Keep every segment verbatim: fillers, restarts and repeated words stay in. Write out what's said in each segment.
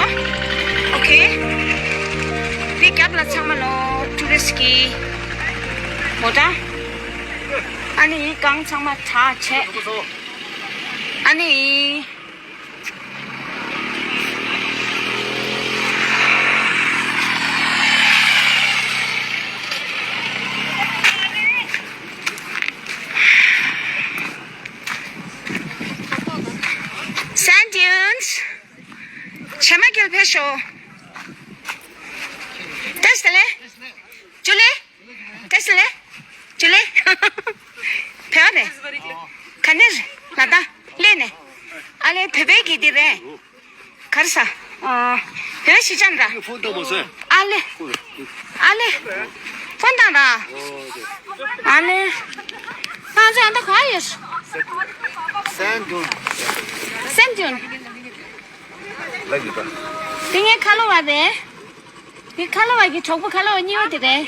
ཨོ་ཁེ། འདི་རྒྱབ་ལ་ཚང་མ་ལོ་ཊུ་རི་སི་གི་མོ་ཊ། ཨ་ནི་གང་ཚང་མ་དྲག་བྱས། ཨ་ནི། Sand dunes. བྱེ་མ་རྒྱལ་ཕེབས་ཤོག་ཏེས་ལེ། ཇུ་ལེ། ཏེས་ལེ། ཇུ་ལེ། བེ་བ་ནེ། ག་ནེ་རེ། ལ་ད། ལེ་ནེ། ཨ་ལེ་བེ་བེ་གི་དེ་རེ། གར་ས། ཨ། བེ་བེ་ཤི་ཅན་ར། ཕོན་ཏང་མ་སོན། ཨ་ལེ། ཨ་ལེ། ཕོན་ཏང་ར། ཨ་ལེ། ང་ཚོ་ཡང་ད་ག་ཡོད། སན་ཌུན། སན་ཌུན། དེ་ངའི་ཁ་ལོ་བ་རེད། དེ་ཁ་ལོ་བ་གི་གྲོགས་པོ་ཁ་ལོ་བ་གཉིས་པ་དེ་རེད།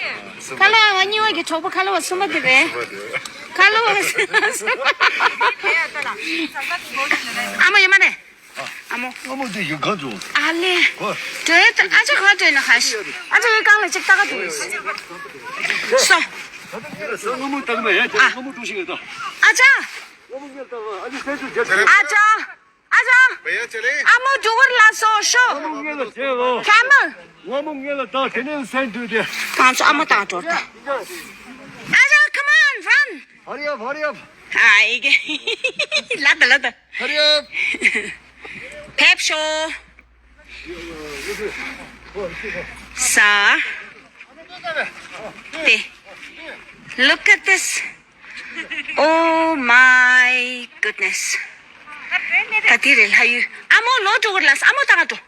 ཁ་ལོ་བ་གཉིས་པ་གི་གྲོགས་པོ་ཁ་ལོ་བ་གསུམ་པ་དེ་རེད། ཁ་ལོ་བ་གསུམ་པ། ཨ་མ་ཡོད་མ་རེད། ཨ་མོ། ཨ་མོ་དེ་ཡོད་ག་འགྲོ། ཨ་ལེ། ཧོ། དེ་ཨ་ཅག་ག་དྲན་ན་ཧ་ཤི། ཨ་ཅག་གི་རྐང་ལ་ཅིག་ལྟ་ག་འདུག་སོ། སྔ་མོ་ལྟ་གི་མ་ཡ་ཅག་ཨ། སྔ་མོ་འགྲོ་ཤི་གི་ད། ཨ་ཅག་ཨ་ཅག་ཨ་ཅག་བེ་ཡ་ཅེ་ལེ། ཨ་མོ་འགྲོ་གར་ལ་སོ་ཤོ། སྔ་མོ་ངེད་ལ་བྱེད་ལོ། ཁ་མོ། སྔ་མོ་ངེད་ལ་ད་དེ་ནས་སན་ཌུན་དེ། ང་ཚོ་ཨ་མོ་དང་འགྲོ་ད། ཨ་ཅག come on run། Hurry up, hurry up. ཨ་ཡི་གེ། ལ་ད་ལ་ད། Hurry up. ཕེབས་ཤོག་ས། དེ། Look at this. Oh my goodness. ད་དེ་རེད་ལྷ་ཡུལ། ཨ་མོ་ལོ་འགྲོ་གི་ལ་ཨ་མོ་ད་ག་འགྲོ།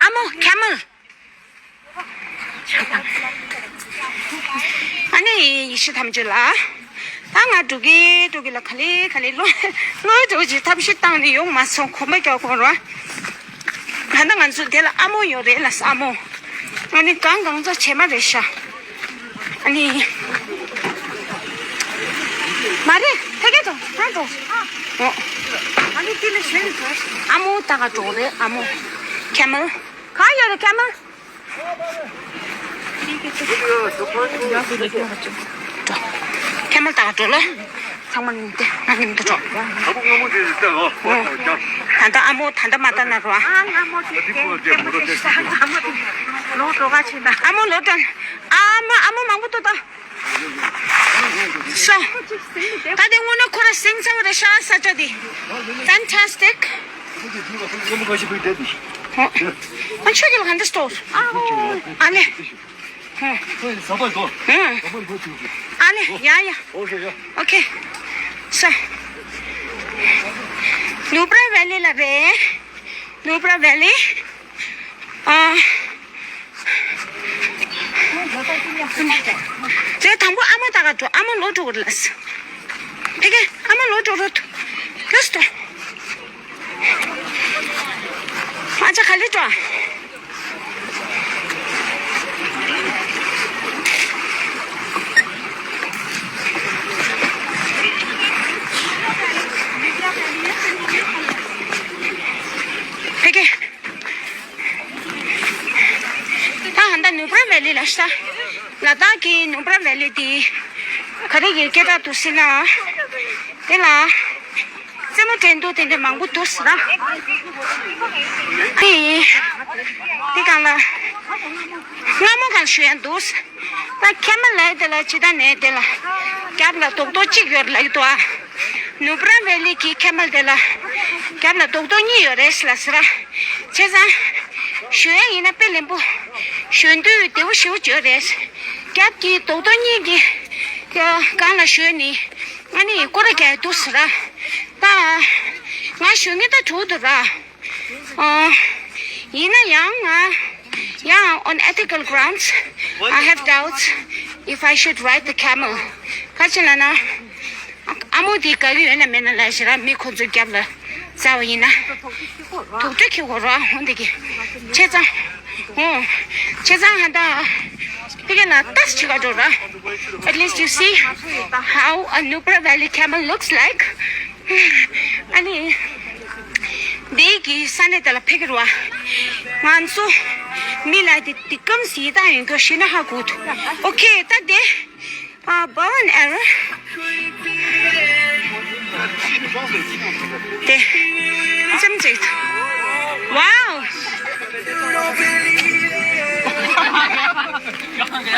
ཨ་མོ་camel། ཨ་ནི་ཡེ་ཤེས་ཐམས་ཅད་ལ། ད་ང་འགྲོ་གི་འགྲོ་གི་ལ་ག་ལེ་ག་ལེ་ལོ་ལོ་འགྲོ་གི་ཐབས་ཤེས་བཏང་ནས་ཡོང་མ་སོང་གོམ་པ་རྒྱག་དགོས་ར། ད་ལྟ་ང་ཚོ་དེ་ལ་ཨ་མོ་ཡོད་རེད་ལ་ཨ་མོ། ཨ་ནི་གང་གང་ཚ་བྱེ་མ་རེད་ཤག་ཨ་ནི། མ་རེད་ཕ་གི་དང་ཧ་དང་། ཨོ། ཨ་ནི་དེ་ལ་ཞོན་དགོས། ཨ་མོ་ད་ག་འགྲོ་རེད་ཨ་མོ། camel། གང་ཡོད་རེད་camel། camel་ད་ག་འགྲོ་ལ། ཚང་མ་ཉིན་ཏེ་ང་ཉིན་ཏེ་འགྲོ། ད་ལྟ་ཨ་མོ་ད་ལྟ་མ་ལྟ་ན་རོ། ཨ་མོ་ལོ་ཏོ། ཨ་མོ་ཨ་མོ་མང་པོ་ཏོ་ད། སོ། ད་དེ་དངོས་གནས་ཁོ་ར་སེང་ཚ་བ་རེད་ཤག་ས་ཆ་དེ། Fantastic. ཨ་ཆོས་ཀྱི་ལ་ག་འདྲ་སྟོར། ཨ་ལེ། ཨ་ལེ། ཡ་ཡ། Okay. So. Nubra Valley ལ་རེད། Nubra Valley. ཨ། དེ་དང་པོ་ཨ་མ་ད་ག་འགྲོ། ཨ་མ་ལོ་འགྲོ་གི་རེད་ལ། ཕ་གི་ཨ་མ་ལོ་འགྲོ་རོ། ལོས་ཏོ། ཨ་ཅག་ག་ལེ་འགྲོ། ཕ་གི། ད་ཧན་ད་ནུབ་ར་ཝེ་ལི་ལ་ཤ། ལ་དྭགས་ཀྱི་ནུབ་ར་ཝེ་ལི་དེ་ག་རེ་ཡི་སྐད་གྲགས་འདུག་ཟེར་ན། དེ་ལ་རྩེད་མོ་འགྲན་འདུག་དེ་འདྲ་མང་པོ་འདུག་ཟེར་ན། དེ་དེ་གང་ལ་སྔ་མོ་གང་ཞུ་ཡ་འདུག་ཟེར། ད་ཁེ་མ་ལའི་དེ་ལ་ཇི་ལྟར་ནས་དེ་ལ་རྒྱབ་ལ་རྡོག་རྡོག་གཅིག་ཡོད་ལབ་ཀྱི་འདུག་ཨ། ནུབ་ར་ཝེ་ལི་གི་ཁེ་མ་དེ་ལ་རྒྱབ་ལ་རྡོག་རྡོག་གཉིས་ཡོད་རེད་ལ་ཟེར་ཨ། བྱས་ཙང་ཞོན་ཡ་ཡིན་ན་དཔེ་ལེན་པོ། ཞོན་དུས་བདེ་པོ་ཞེ་པོ་ཅིག་ཡོད་རེད། རྒྱབ་ཀྱི་རྡོག་རྡོག་གཉིས་ཀྱི་སྒང་ལ་ཞོན་ནི་ཨ་ནི་སྐོར་ར་རྒྱག་ཡ་འདུག་ཟེར་ཨ། ད་ང་ཞོན་མཁན་ད་དྲུག་འདུག་ར། ཨ། ཡིན་ན་ཡང་ང་ཡང་on ethical grounds I have doubts if I should ride the camel. ག་ཅི་ལབ་ན། ཨ་མོ་དེ་དགའ་གི་ཡོད་ན་མེད་ན་ལབ་ཞེ་ར་མི་ཁོ་ཚོའི་རྒྱབ་ལ་འཛེགས་པ་ཡིན་ན། དུག་སྦྲུལ་འཁྱེར་དགོས་ར་འོང་དེ་གི། བྱས་ཙང་། ཨོ། བྱས་ཙང་ཧ་ད། ཕ་གི་ལ་ཏོག་ཙམ་ཅིག་ག་འགྲོ་ར། At least you see how a Nubra Valley camel looks like. ཨ་ནི། འདི་གི་ས་གནས་དེ་ལ་ཕེབས་ཀྱི་རེད་བ། ང་ཚོ་མི་ལ་དེ་དེ་གམ་སི་ད་ཡོང་གི་ཤི་ན་ཧ་གོ་ཐུ། ཨོ་ཁེ་ད་དེ། ཨ་བ་ཝན་ཨེ་རོ། དེ། ཙམ་ཅིག་ཝའོ།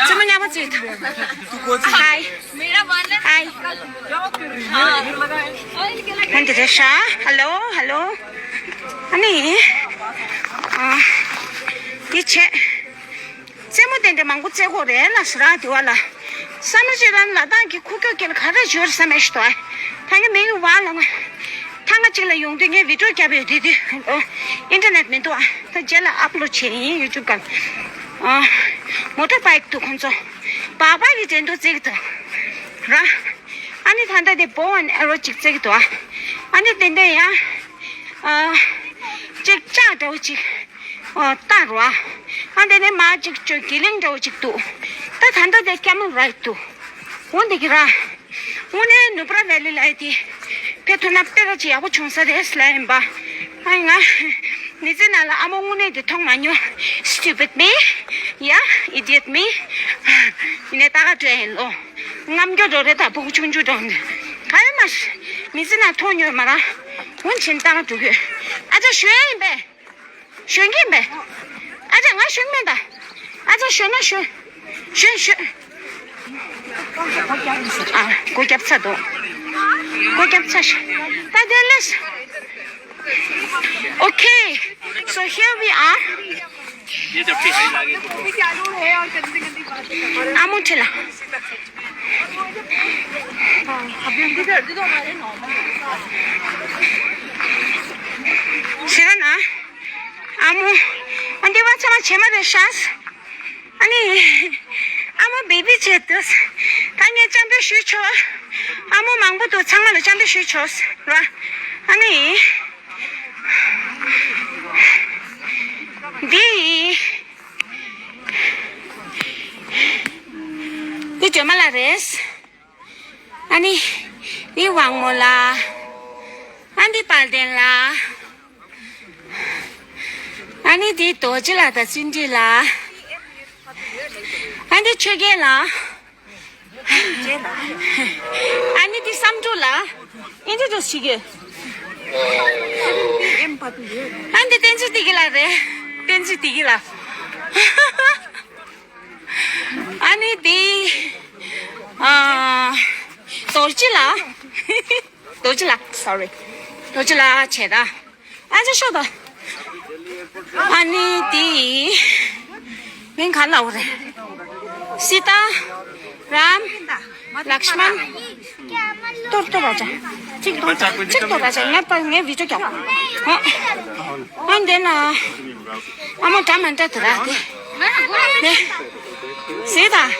ཙམ་ཉག་པ་ཅིག་ཧའི། ཧའི། འོན་ཏེ་རེ་ཤ། ཧ་ལོ། ཧ་ལོ། ཨ་ནི། ཨ། འདི་བྱས། རྩེད་མོ་དེ་འདྲ་མང་པོ་རྩེ་དགོས་རེད་ལ་སུ་ར་དེ་བ་ལ། བསམ་བློ་ཅིག་རང་ལ་དྭགས་ཀྱི་ཁུག་ཀྱོག་ཀྱི་ལ་ག་རེ་ཞོར་བསམ་མེད་ཞིག་ཏོ། ད་ངས་མིང་བ་ལ་ང་། ཐང་ང་གཅིག་ལ་ཡོང་དུས་ངས་བི་ཌིའོ་བརྒྱབ་ཡོད་དུས་དུས། ཨོ། ཨིན་ཊར་ནེཊ་མི་འདུག་ཨ། ད་རྗེས་ལ་ཨབ་ལོཌ་བྱས་ཡིན་ཡུ་ཊུབ་སྒང་། ཨ། མོ་ཊོར་བྷའིཀ་འདུག་ཁོང་ཚོ། སྦག་སྦག་གི་འགྲན་བསྡུར་རྩེ་གི་འདུག་ར། ཨ་ནི་ད་ལྟ་དེ་བོ་ཝན་ཨེ་རོ་གཅིག་རྩེ་གི་འདུག་ཨ། ཨ་ནི་དེ་འདྲ་ཡང་། ཨ། གཅིག་ལྕགས་འདྲ་བོ་གཅིག་ཨོ་རྟ་རོ་ཨ། ཨ་འདི་ནས་མ་གཅིག་ཅོ་གི་ལིང་འདྲ་བོ་གཅིག་འདུག་ད་ད་ལྟ་དེ་ཀེ་མལ་རའིཌ་འདུག་འོ་འདི་གི་ར། དངོས་གནས་ནུབ་ར་ཝེ་ལི་ལ་ཡི་དེ་ཕེབས་ཐུབ་ན་དཔེ་ར་ཅིག་ཡག་པོ་བྱུང་ས་རེད་ལབ་ཡིན་པ། ཨ་ང་། མི་ཚེ་ནང་ལ་ཨ་མོ་དངོས་གནས་དེ་མཐོང་མ་མྱོང་། Stupid me. Yeah, idiot me. ཡིན་ནའི་ད་ག་འདྲ་ཡིན་ལོ། རྔམ་སྐྱོ་འགྲོ་རེད་ད་ཕྲུ་གུ་ཆུང་ཆུང་འགྲོ་ནས། ག་ཡེ་མ་ཤི། མི་ཚེ་ནང་མཐོང་མྱོང་མ་ར། འོན་ཆེན་ད་ག་འགྲོ་གི། ཨ་ཅག་ཞོན་ཡིན་པས། ཞོན་གྱིན་པས། ཨ་ཅག་ང་ཞོན་མེད་ད། ཨ་ཅག་ཞོན་ན་ཞོན། ཞོན་ཞོན། ཨ་སྒོ་རྒྱབ་ཚར་འདུག་སྒོ་རྒྱབ་ཚར་ཤག་ད་དེ་ལས། Okay, so here we are. ཨ་མོ་ཁྲིད་ལ། ཤེས་ར་ན། ཨ་མོ། ཨ་འདི་བ་ཚང་མ་བྱེ་མ་རེད་ཤག་ཨ་ནི། ཨ་མོ་བེ་བི་བྱེད་དུས། ད་ངས་བཅར་འདྲི་ཞུས་ཆོག་ཨ་མོ་མང་པོ་འདུག་ཚང་མ་ལ་བཅར་འདྲི་ཞུས་ཆོག་ར། ཨ་ནི། འདི། འདི་སྒྲོལ་མ་ལགས་རེད། ཨ་ནི། འདི་དབང་མོ་ལགས། ཨ་འདི་དཔལ་ལྡན་ལགས། ཨ་ནི་འདི་རྡོ་རྗེ་ལགས་དང་བརྩོན་འགྲུས་ལགས། ཨ་འདི་ཆོས་རྒྱལ་ལགས། ཨ་ནི་འདི་བསམ་གྲུབ་ལགས། ཨིན་ཊྲོ་ཌིའུ་སི་བྱེད་ཀྱི། ཨ་འདི་བསྟན་འཛིན་བདེ་སྐྱིད་ལགས་རེད། བསྟན་འཛིན་བདེ་སྐྱིད་ལགས། ཨ་ནི་འདི། ཨ། རྡོ་རྗེ་ལགས། རྡོ་རྗེ་ལགས། སོ་རི། རྡོ་རྗེ་ལགས་བྱས་ད། ཨ་ཅག་ཤོག་ད། ཨ་ནི་དེ། མིང་ག་ལབ་རེད། སི་ཏཱ། རམ། ལཀྵྨན། གཏོར་གཏོར་ར་ཅག་གཅིག་གཏོར་གཅིག་གཏོར་ར་ཅག་ངས་པ་ངས་བི་ཌིའོ་རྒྱབ། ཨ། ཨ་འདི་ན། ཨ་མོ་འདྲ་མ་འདྲ་དེ་ར་དེ། ནས། སི་ཏཱ།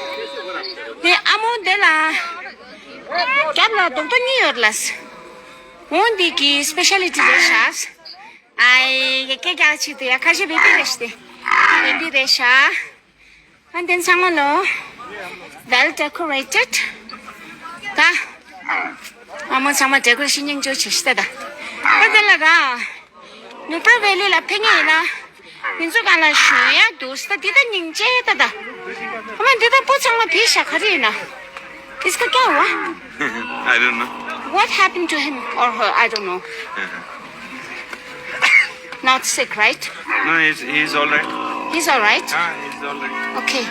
ནས་ཨ་མོ་འདི་ལ། རྒྱབ་ལ་རྡོག་རྡོག་གཉིས་ཡོད་ལ། འོ་འདི་གི་སི་པེ་ཤལ་ལི་ཊི་རེད་ཤག་ཨའི་ཡ་ཀེ་ཀྱག་ཆིག་ཏུ་ཡ་ཁ་ཤས་བེ་བི་རེད་ཤག་སྟེ། བེ་བི་རེད་ཤག་ཨ་འདི་ཚང་མ་ལོ། Well decorated. ད། ཨ་མོ་ཚང་མ་ཌེ་ཀོ་རེ་ཤན་སྙིང་རྗེ་བྱེད་ཤི་ད་ད། ཨ་འདི་ལ་ར། ནུབ་ར་ཝེ་ལི་ལ་ཕེབས་ངེས་ཡིན་ན། ང་ཚོ་གང་ལ་ཞོན་ཡ་འདུག་ས་འདི་ད་སྙིང་རྗེ་ད་ད། ཨ་མ་འདི་ད་པོ་ཚང་མ་བི་ཤ་ག་རེ་ཡིན་ན། It's okay, what? I don't know. What happened to him or her? I don't know. Not sick, right? No, he's, he's all right. He's all right? Ah, he's all right. Okay.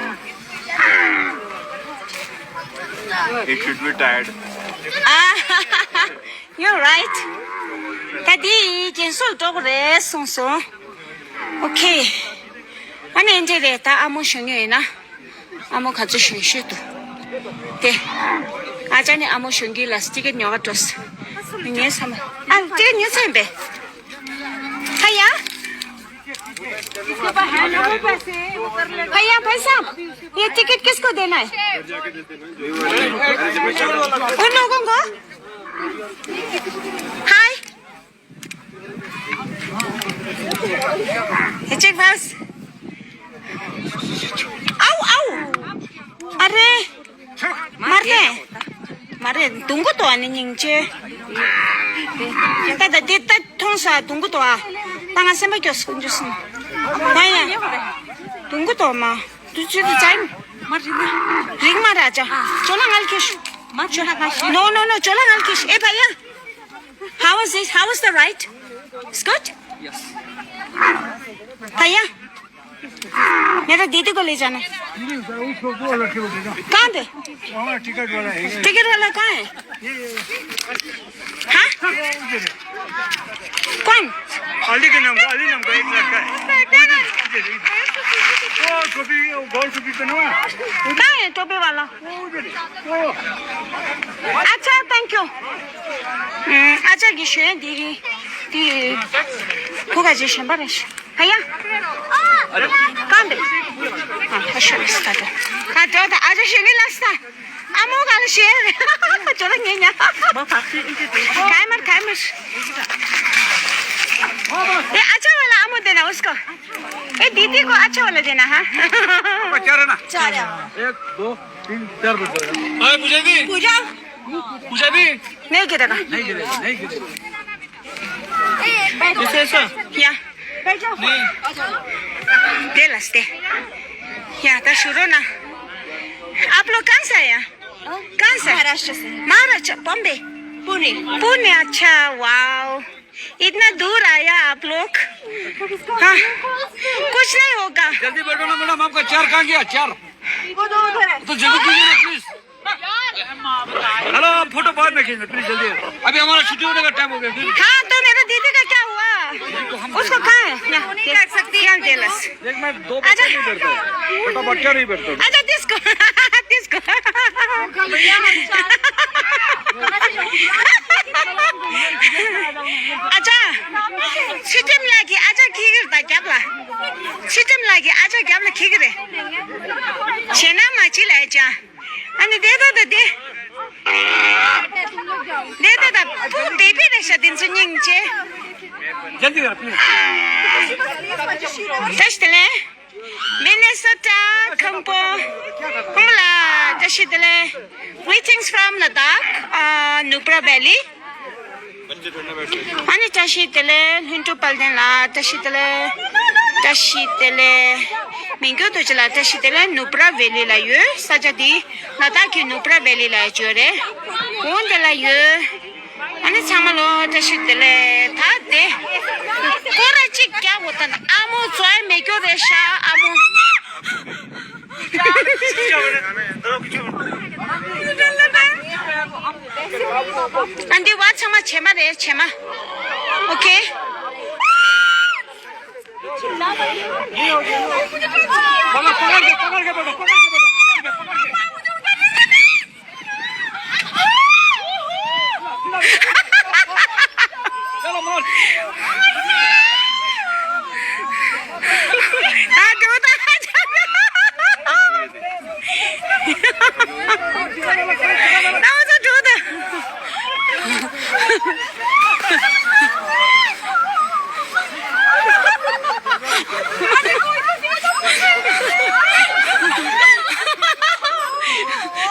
He should be tired. Ah, you're right. ད་འདི་རྒན་གསོ་ལ་འགྲོ་དགོས་རེད་གསུངས་སོང་། Okay. ཨ་ནི་འདི་རེད་ད་ཨ་མོ་ཞོན་ཡོད་ཡིན་ན། ཨ་མོ་ག་ཚོད་ཞོན་ཤེས་འདུག་དེ། ཨ་ཅག་ནི་ཨ་མོ་ཞོན་གྱི་ལ་ཊི་ཀེ་ཊི་ཉོ་ག་འགྲོ་ས། ངའི་བསམ་པ། ཨ་ཊི་ཀེ་ཊི་ཉོས་ཚར་ཡིན་པས། भैया। भैया, भाई साहब, ये टिकट किसको देना है? उन लोगों को। हाय। हिचक बस। आऊ, आऊ। अरे। मार दे। मार दे। तुमको तो आने नहीं चाहिए। दादा, देता थोड़ा सा, तुमको तो आ। ད་ང་སེམས་པ་སྐྱོ་སོང་འཇུ་སོང་། ད་ཡ། དུང་གུ་དོ་མ། དུ་ཆུ་དུ་ཙམ། མ་རིག་མ། རིག་མ་ར་ཅག་ཅོ་ལ་ངལ་ཁེ་ཤུ། མ་ཆུ་ཧ་ཁ་ཤི། No, no, no, ཅོ་ལ་ངལ་ཁེ་ཤུ། ཨེ་ཕ་ཡ། How was it? How was the ride? It's good? Yes. ཕ་ཡ། मेरा दीदी को ले जाना। दीदी, उसको, वो वाला टिकट देना। कहाँ पे? वहाँ टिकट वाला है। टिकट वाला कहाँ है? ये, ये, ये। हाँ? वो उधर है। कौन? अली के नाम का, अली नाम का एक लड़का है। उधर, उधर, उधर। वो टोपी, वो गोल टोपी पहना हुआ है। उधर। कहाँ है टोपी वाला? वो उधर है। वो। अच्छा, thank you। हम्म, अच्छा, ये शेर दीदी, दीदी। भूखा जी शेर बारिश। भैया। कहाँ दे? हाँ, अच्छा, रास्ता दो। हाँ, दो, दो, अच्छा, शेर नहीं रास्ता। अमो का शेर। चलो, ये ना। कामर, कामर। ये अच्छा वाला अमो देना उसको। ये दीदी को अच्छा वाला देना, हाँ। आपका चार है ना? चार है। एक, दो, तीन, चार बज गए। अरे, पूजा दी। पूजा। पूजा दी। नहीं गिरेगा। नहीं गिरेगा, नहीं गिरेगा। ऐसा, ऐसा। या। नहीं। दे लस्ते। या, तो शुरू ना। आप लोग कहाँ से आया? हाँ? कहाँ से? महाराष्ट्र से। महाराष्ट्र, बॉम्बे? पुणे। पुणे, अच्छा, वाओ। इतना दूर आया आप लोग। हाँ, कुछ नहीं होगा। जल्दी बैठो ना मैडम, आपका चेयर कहाँ गया? चेयर। वो तो उधर है। तो जल्दी कीजिए ना प्लीज। हेलो, आप फोटो बाद में खींचना प्लीज, जल्दी। अभी हमारा छुट्टी होने का टाइम हो गया फिर। हाँ, तो मेरा दीदी का क्या हुआ? उसको कहाँ है? यहाँ, नहीं देख, कर सकती। यहाँ दे लस। देख, मैं दो बच्चे नहीं बैठता हूँ। फटाफट क्या नहीं बैठता हूँ? अच्छा, त्यसको, त्यसको। अच्छा, छिटिम लागि, अच्छा, के गर्दा ग्याप्ला? छिटिम लागि, अच्छा, ग्याप्ला के गरे? छेना माछी ल्याएछ। अनि दे, दे, दे, दे। दे, दे, दे। पु बेबी रहेछ, दिन्छु, निङ्चे। जल्दी गर, please. Test le। Minnesota, Khampo, Humla, Tashidele. Greetings from Ladakh, uh, Nubra Valley. अनि Tashidele, Huntu Palden la, Tashidele, Tashidele. Mingyo to jila, Tashidele, Nubra Valley la yo, Sajadi, Ladakh ki Nubra Valley la yo re. Wonde la yo. ཨ་ནི་ཚང་མ་ལོ་བཀྲ་ཤིས་བདེ་ལེགས། ད་དེ་སྐོར་ར་གཅིག་རྒྱག་འོ། ད་ཨ་མོ་ཚོའི་མེ་སྐྱོ་རེད་ཤག་ཨ་མོ། ཨ་འདི་བ་ཚང་མ་བྱེ་མ་རེད། བྱེ་མ། ཨོ་ཁེ།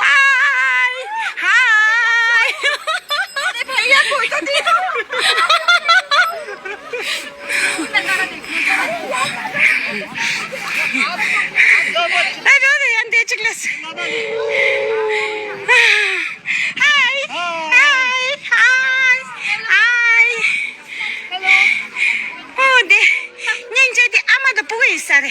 हाय, हाय। अरे भैया, कोई तो दियो। अरे, अरे, अंधे चिकलस। हाय, हाय, हाय, हाय। ཨོ་དེ། སྙིང་རྗེ་དེ་ཨ་མ་དང་སྤུ་གུ་ཡིན་ས་རེད།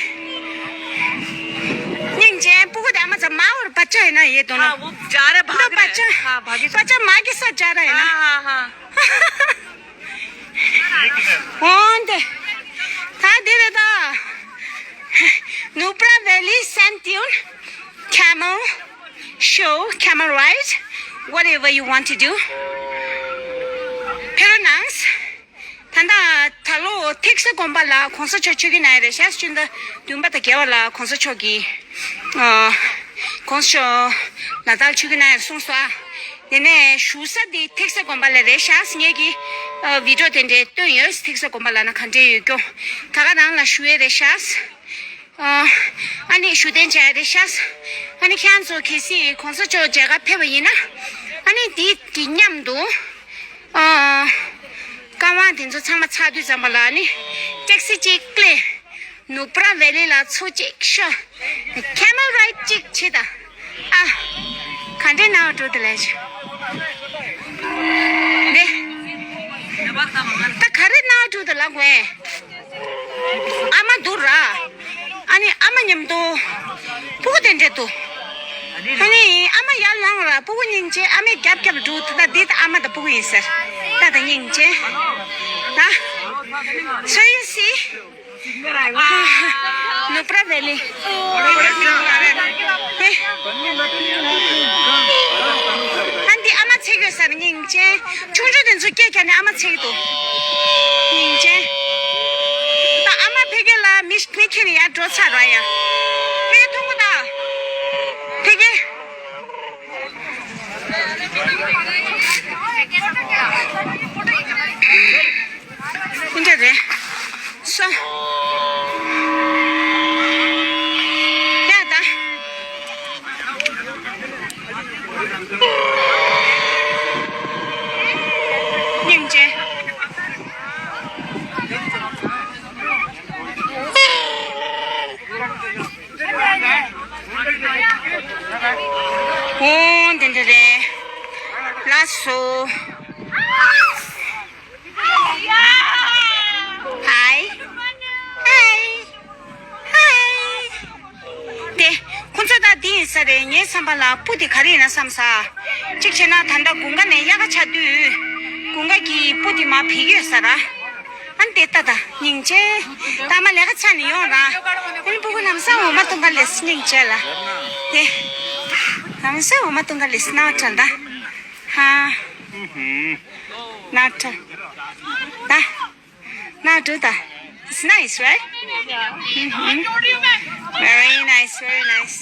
སྙིང་རྗེ་སྤུ་གུ་དེ་ཨ་མ་ཚ་མ་འོར་བ་ཅག་ཡིན་ན་ཡེ་དོ་ན། हाँ, वो जा रहे, भाग रहे। हाँ, भागी जा रहे। बच्चा माँ के साथ जा रहा है ना। हाँ, हाँ, हाँ। ཨོ་དེ། ད་དེ་རེད་ད། Nubra Valley sand dune, camel show, camel ride, whatever you want to do. ཕེ་རོ་ནང་། ད་ལྟ་ད་ལོ་ཐེག་ས་དགོན་པ་ལ་གོང་ས་མཆོག་མཆོད་ཀྱི་ན་ཡ་རེད་ཤག་སྤྱི་ཟླ་བདུན་པ་དང་བརྒྱད་པ་ལ་གོང་ས་མཆོག་གིས་ཨ་གོང་ས་མཆོག་ལ་དྭགས་མཆོད་ཀྱི་ན་ཡ་གསུངས་སོ། ཨ་དེ་ནས་བཞུགས་ས་དེ་ཐེག་ས་དགོན་པ་ལ་རེད་ཤག་ངེད་ཀྱིས་ཨ་བི་ཌི་ཡོ་དེ་འདྲའི་བཏོན་ཡོད། ཐེག་ས་དགོན་པ་ལ་ན་ག་འདྲས་ཡོད་སྐྱོ། ད་ག་རང་ལ་བཞུགས་ཡས་རེད་ཤག་ཨ་ཨ་ནི་བཞུགས་གདན་འཇག་རེད་ཤག་ཨ་ནི་ཁྱེད་ཚོ་གལ་སྲིད་གོང་ས་མཆོག་མཇལ་ཁ་ཕེབས་པ་ཡིན་ན། ཨ་ནི་འདི་གི་མཉམ་དུ་ཨ་བཀའ་དབང་དེ་ཚོ་ཚང་མ་ཚར་དུས་ཙམ་པ་ལ་ཨ་ནི་ ཊེག་སི་གཅིག་ཀླེ། ནུབ་ར་ཝེ་ལི་ལ་ཚུར་གཅིག་ཤོག་ཁེ་མལ་རའིཌ་གཅིག་བྱེད་དང་། ཨ། ག་འདྲས་ནའོ་འགྲོ་དེ་ལས་བྱུང་། ནེ། ད་ག་རེ་ནའོ་འགྲོ་དེ་ལ་གོ་ཨེ། ཨ་མ་འདུག་ར། ཨ་ནི་ཨ་མ་མཉམ་དུ། སྤུ་གུ་དེ་འདྲས་འདུག་ཨ་ནི་ཨ་མ་ཡར་ལངས་ར་སྤུ་གུ་སྙིང་རྗེ། ཨ་མའི་རྒྱབ་རྒྱབ་འགྲོ་ད་འདི་ད་ཨ་མ་དང་སྤུ་གུ་ཡིན་ཟེར། ད་ད་སྙིང་རྗེ། ད། So you see? ནུབ་ར་ཝེ་ལི། ཨ་འདི་ཨ་མ་ཚེག་ཡོད་ས་རེད་སྙིང་རྗེ། ཆུང་ཆུང་དེ་ཚོ་སྐད་རྒྱག་ནས་ཨ་མ་ཚེག་འདུག་སྙིང་རྗེ། ད་ཨ་མ་ཕ་གི་ལ་མི་མི་ཁྱེར་ནས་ཡར་འགྲོ་ཚར་ར་ཡ། ཕ་གི་མཐོང་གོ་ད། ཕ་གི། འདི་འདྲ་རེད། སོ། ཡ་ད། སྙིང་རྗེ། འོ་འདི་འདྲ་རེད། ལགས་སོ། Hi. Hi. Hi. དེ། ཁོ་ཚོ་ད་འདི་ཡིན་ས་རེད། ངའི་བསམ་པ་ལ་སྤུ་དེ་ག་རེ་ཡིན་ན་བསམ་ས། གཅིག་བྱས་ན་ད་ལྟ་དགུན་ཁ་ནས་དབྱར་ཁ་ཆགས་དུས། དགུན་ཁ་གི་སྤུ་དེ་མར་བུད་ཡོད་ས་ར། ཨ་ནི་དེ་ལྟ་ད་སྙིང་རྗེ། ད་མ་ལས་ཀ་ཆགས་ནས་ཡོང་ར། ཨ་ནི་སྤུ་གུ་ལམ་སང་འོ་མ་བཏུང་ག་ལས་སྙིང་རྗེ་ལ། དེ། ལམ་སང་འོ་མ་བཏུང་ག་ལས་སྣང་བ་བྲལ་ད། ཧ། སྣང་བ་བྲལ། ད། སྣང་བ་བྲལ་ད། It's nice, right? Mm-hmm. Very nice, very nice.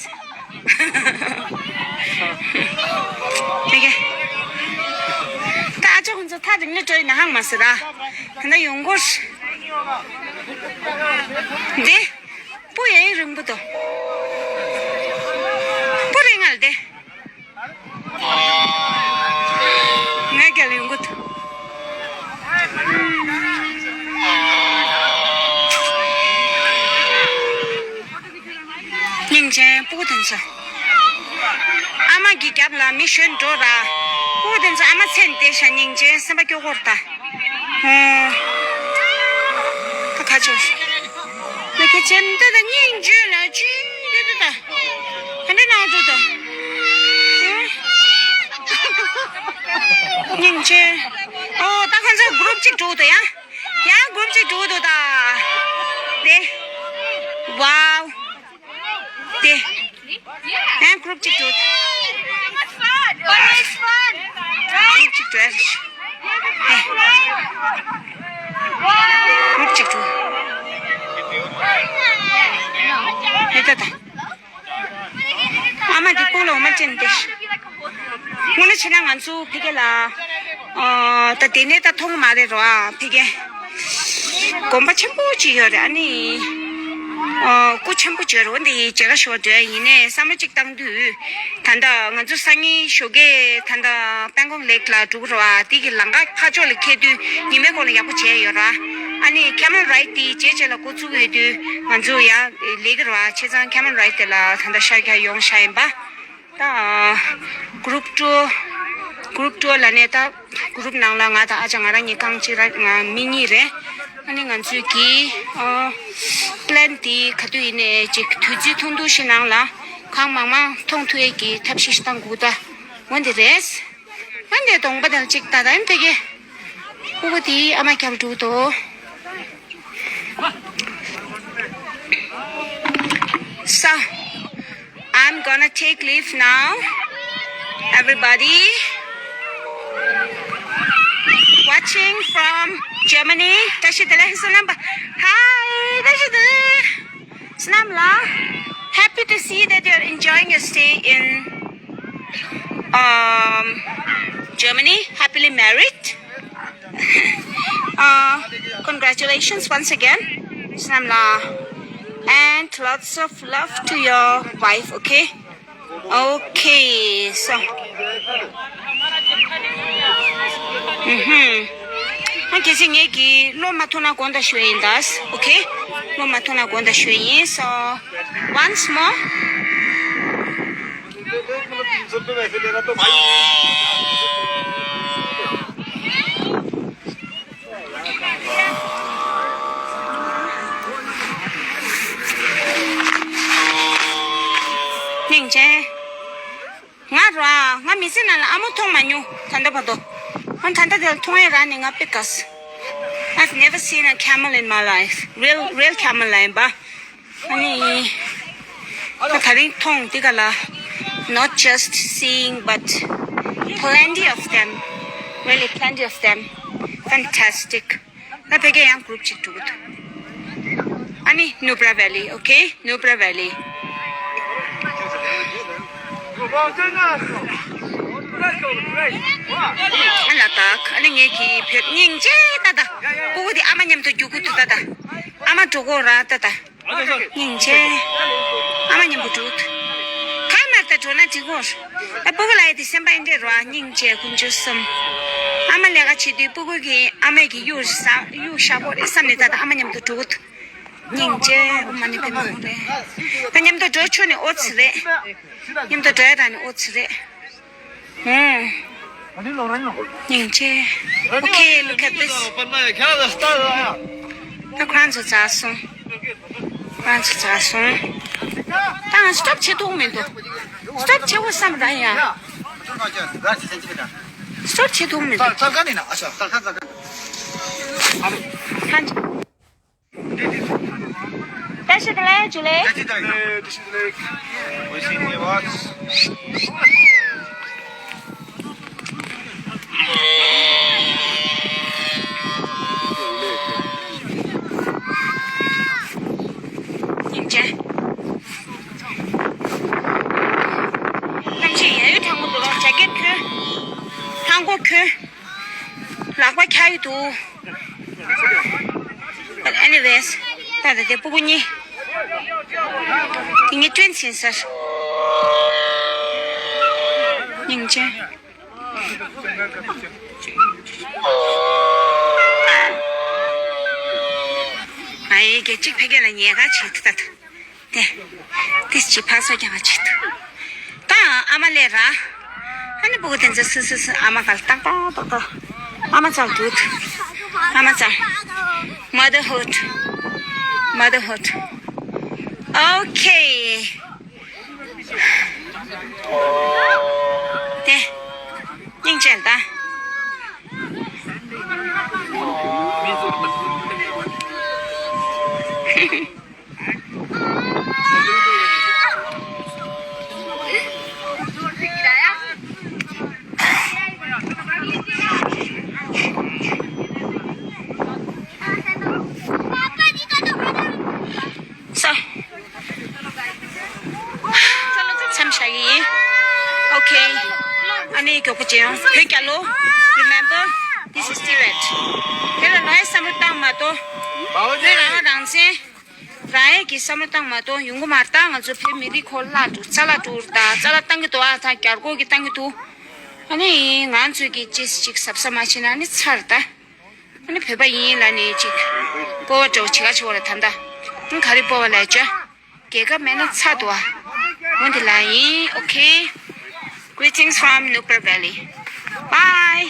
དེ་ག་ད་ཨ་ཅག་ཁོང་ཚོ་ཐག་རིང་ནས་འགྲོ་ཡི་ན་ཧང་མ་ཟེར་ར། ད་ལྟ་ཡོང་གོ། འདི། སྤུ་ཡང་རིང་པོ་འདུག་སྤུ་རིང་ངལ་དེ། ངའི་རྒྱབ་ཡོང་གི་འདུག་སྙིང་རྗེ་སྤུ་གུ་དེ་ཚོ། ཨ་མ་གི་རྒྱབ་ལ་མི་ཞོན་འགྲོ་ར། སྤུ་གུ་དེ་ཚོ་ཨ་མ་མཚན་བསྡད་ཤག་སྙིང་རྗེ་སེམས་པ་སྐྱོ་གོ་རེད་ད། ཨོ། ད་ཁ་ཆོ། ད་ཁ་ཆེན་ད་ད་སྙིང་རྗེ་ལ་ཅི་ད་ད་ད། ག་འདྲ་ནང་འགྲོ་ད། སྙིང་རྗེ། ཨོ་ད་ཁ་ཚ་གུ་རུབ་ཅིག་འགྲོ་ད་ཡ། ཡ་གུ་རུབ་ཅིག་འགྲོ་ད་ད། དེ། ཝའོ། དེ། ཨ་གུ་རུབ་ཅིག་འགྲོ། གུ་རུབ་ཅིག་འགྲོ། ཨེ། གུ་རུབ་ཅིག་འགྲོ། ཨེ་ད་ད། ཨ་མ་འདི་ཀུན་ལ་འོ་མ་ཅན་ཏེ། དངོས་གནས་བྱས་ན་ང་ཚོ་ཕ་གི་ལ། ཨ། ད་དེ་ནས་ད་མཐོང་མ་རེད་རོ་ཨ་ཕ་གི། དགོན་པ་ཆེན་པོ་ཅིག་ཡོད་རེད་ཨ་ནི། ཨ། སྐུ་ཆེན་པོ་བྱོས་རོ་འདི་མཇལ་ཁ་ཞུ་བ་འགྲོ་ཡ་ཡིན་ནས་བསམ་བློ་ཅིག་བཏང་དུས། ད་ལྟ་ང་ཚོ་སང་ཉིན་ཞོགས་ཀས་ད་ལྟ་པན་ཀོག་ལེག་ལ་འགྲོ་གི་རེད་བ། དེ་གི་ལམ་ཁ་ཁ་ཕྱོགས་ལ་འཁེལ་དུས་ཉི་མའི་གུང་ལ་ཡག་པོ་བྱས་ཡོད་ར། ཨ་ནི་ཁེ་མལ་རའིཌ་དེ་རྗེས་རྗེས་ལ་འགོ་བཙུགས་ཡོད་དུས་ང་ཚོ་ཡང་ལེགས་གི་རེད་བ། བྱས་ཙང་ཁེ་མལ་རའིཌ་དེ་ལ་ད་ལྟ་ཤར་རྒྱག་ཡོང་ཤག་ཡིན་པ། ད་གུ་རུབ་ཊུར། གུ་རུབ་ཊུར་ལ་ནས་ད་གུ་རུབ་ནང་ལ་ང་དང་ཨ་ཅག་ང་རང་གཉིས་རྐང་གཅིག་ར་ང་མི་གཉིས་རེད། ཨ་ནི་ང་ཚོས་ཀྱི་ཨ་པི་ལན་དེ་ག་དུས་ཡིན་ནའི་ཅིག་དུས་ཚོད་ཐུང་ཐུང་ཞིག་ནང་ལ་གང་མང་མང་མཐོང་ཐུབ་ཡས་ཀྱི་ཐབས་ཤེས་ཤིག་བཏང་དགོས་ད། འོ་འདི་རེད། ཨ་འདི་གདོང་པ་དང་གཅིག་ད་ད་ཡིན་ཕ་གི། ཕྲུ་གུ་དེའི་ཨ་མ་རྒྱབ་འགྲོ་འདུག So, I'm gonna take leave now. Everybody watching from Germany. བཀྲ་ཤིས་བདེ་ལེགས། བསོད་ནམས་པ། Hi. བཀྲ་ཤིས་བདེ་ལེགས། བསོད་ནམས་ལགས། Happy to see that you're enjoying your stay in, um, Germany. Happily married. Uh, congratulations once again, Snamla. And lots of love to your wife, okay? Okay, so. Mm-hmm. ང་གལ་སྲིད་ངེད་ཀྱིས་བློ་མ་ཐུག་ན་དགོངས་དག་ཞུ་ཡིན་ད། ཨོ་ཁེ། བློ་མ་ཐུག་ན་དགོངས་དག་ཞུ་ཡིན། So once more. སྙིང་རྗེ། ང་ར་ང་མི་ཚེ་ནང་ལ་ཨ་མ་མཐོང་མ་མྱོང་། ད་ལྟ་བར་དུ། ཨ་ད་ལྟ་དེ་ལ་མཐོང་ཡས་རག་ནས་ང་དཔེ་དགའ་སོང་། I've never seen a camel in my life. Real, real camel ལ་ཡིན་པ། ཨ་ནི། ད་རིང་མཐོང་འདི་ག་ལ། Not just seeing, but plenty of them. Really plenty of them. Fantastic. ད་ཕ་གིར་ཡང་གུ་རུབ་ཅིག་འགྲོ་གི་འདུག་ཨ་ནི་Nubra Valley, okay? Nubra Valley. ཨ་ལ་དྭགས། ཨ་ནི་ངེད་ཀྱི་བོད། སྙིང་རྗེ་ད་ད། སྤུ་གུ་དེ་ཨ་མ་མཉམ་དུ་རྒྱུག་གི་འདུག་ད་ད། ཨ་མ་འགྲོ་གོ་ར་ད་ད། སྙིང་རྗེ། ཨ་མ་མཉམ་དུ་འགྲོ། ཁ་མར་ད་འགྲོ་ན་འགྲིག་གོ། ཨ་སྤུ་གུ་ལ་ཡ་དེ་སེམས་པ་ཡིན་འདྲེ་རོ། ཨ་སྙིང་རྗེ་དཀོན་མཆོག་གསུམ། ཨ་མ་ལས་ཀ་བྱེད་དུས་སྤུ་གུ་གིས་ཨ་མ་གི་གཡུ་ཟ་གཡུ་ཤ་པོ་རེད་བསམ་ནས་ད་ད་ཨ་མ་མཉམ་དུ་འགྲོ་གོ། སྙིང་རྗེ། ཨོཾ་མ་ཎི་པདྨེ་ཧཱུྃ་རེད། ད་མཉམ་དུ་འགྲོ་ཆོག་ནི་ཨོ་ཙི་རེད། མཉམ་དུ་འགྲོ་ཡ་ད་ནི་ཨོ་ཙི་རེད། ཧུམ། སྙིང་རྗེ། Okay, look at this. ད་ཁོ་རང་ཚོ་འཛག་སོང་། ཁོ་རང་ཚོ་འཛག་སོང་། ད་ང་སི་ཊོབ་བྱེད་ཐུབ་མི་འདུག་སི་ཊོབ་བྱེད་དགོས་བསམ་ར་ཡ། སི་ཊོབ་བྱེད་ཐུབ་མི་འདུག་བཀྲ་ཤིས་བདེ་ལེགས། ཇུ་ལེགས། བཀྲ་ཤིས་བདེ་ལེགས། སྙིང་རྗེ། གནམ་གཤིས་ཡ་ཡོད་གྲང་མོ་འདུག་ཇེ་ཀེཊ་གྱོན། ལྷམ་གོག་གྱོན། ལག་པ་འཁྱག་ཡི་འདུག But anyways, ད་ལྟ་དེ་སྤུ་གུ་གཉིས། དེ་ངའི་twins ཡིན་ཟེར། སྙིང་རྗེ། ཨ་ཡེ་གེ་གཅིག་ཕ་གི་ལ་ཉལ་ཁ་བྱེད་ཐུབ་ད། དེ། དེ་ཅི་ཕག་སོ་རྒྱག་ཅིག་ཏུ། ད་ཨ་མ་ལས་ར། ཨ་ནི་སྤུ་གུ་དེ་ཚོ་སུ་སུ་སུ་ཨ་མ་ག་ལ་ཏག་ཏག་ཏག་ཏག་ཨ་མ་ཚང་འདུག་ཨ་མ་ཚང་། Motherhood. Motherhood. Okay. དེ། སྙིང་རྗེ་ད། So. མཚམས་བཞག་གི་ཡིན། Okay. ཨ་ནི་མགྱོགས་པོ་བྱེད་ཡོང་། བོད་རྒྱལ་ལོ། Remember, this is Tibet. དེ་ལ་ལོ་ཡ་བསམ་བློ་བཏང་མ་གཏོགས། བོད་རང་དབང་རང་བཙན། རང་ཡས་ཀྱི་བསམ་བློ་བཏང་མ་གཏོགས་ཡོང་གི་མ་རེད། ད་ང་ཚོ་བོད་མི་རིགས་ཁོ་བརླག་འགྲོ་རྩ་བརླག་འགྲོ་རེད། ད་རྩ་བརླག་བཏང་གི་འདུག་ཨ་ད་རྒྱ་རྒོག་གི་བཏང་གི་འདུག་ཨ་ནི་ང་ཚོས་ཀྱི་ཅི་ཞིག་གཟབ་གཟབ་མ་བྱས་ན་ཨ་ནི་ཚར་ད། ཨ་ནི་བོད་པ་ཡིན་ལ་ནི་ཅིག་སྤོབས་པ་འདྲ་བོ་བྱེད་ག་བྱེད་བ་ལ་ད་ད། ཨ་ག་རེ་སྤོབས་པ་ལས་བྱ། རྒྱལ་ཁབ་མེད་ན་ཚར་འདུག་ཨ། འོ་འདི་ལ་ཡིན། Okay. Greetings from Nubra Valley. Bye.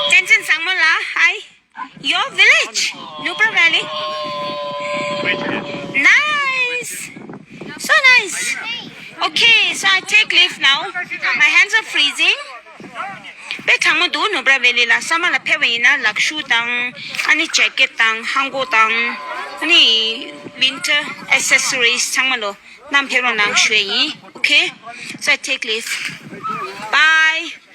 བསྟན་འཛིན་བཟང་མོ་ལགས། Hi. Your village, Nubra Valley. Nice. So nice. Okay, so I take leave now. My hands are freezing. དཔེ་གྲང་མོ་འདུག Nubra Valley ལ། Summer ལ་ཕེབས་པ་ཡིན་ན་ལག་ཤུབས་དང་། ཨ་ནི་ཇེ་ཀེཊ་དང་། ལྷམ་གོག་དང་། ཨ་ནི་winter accessories ཚང་མ་ལོ་བསྣམས་ཕེབས་རོགས་གནང་ཞུ་ཡ་ཡིན། Okay, so I take leave. Bye.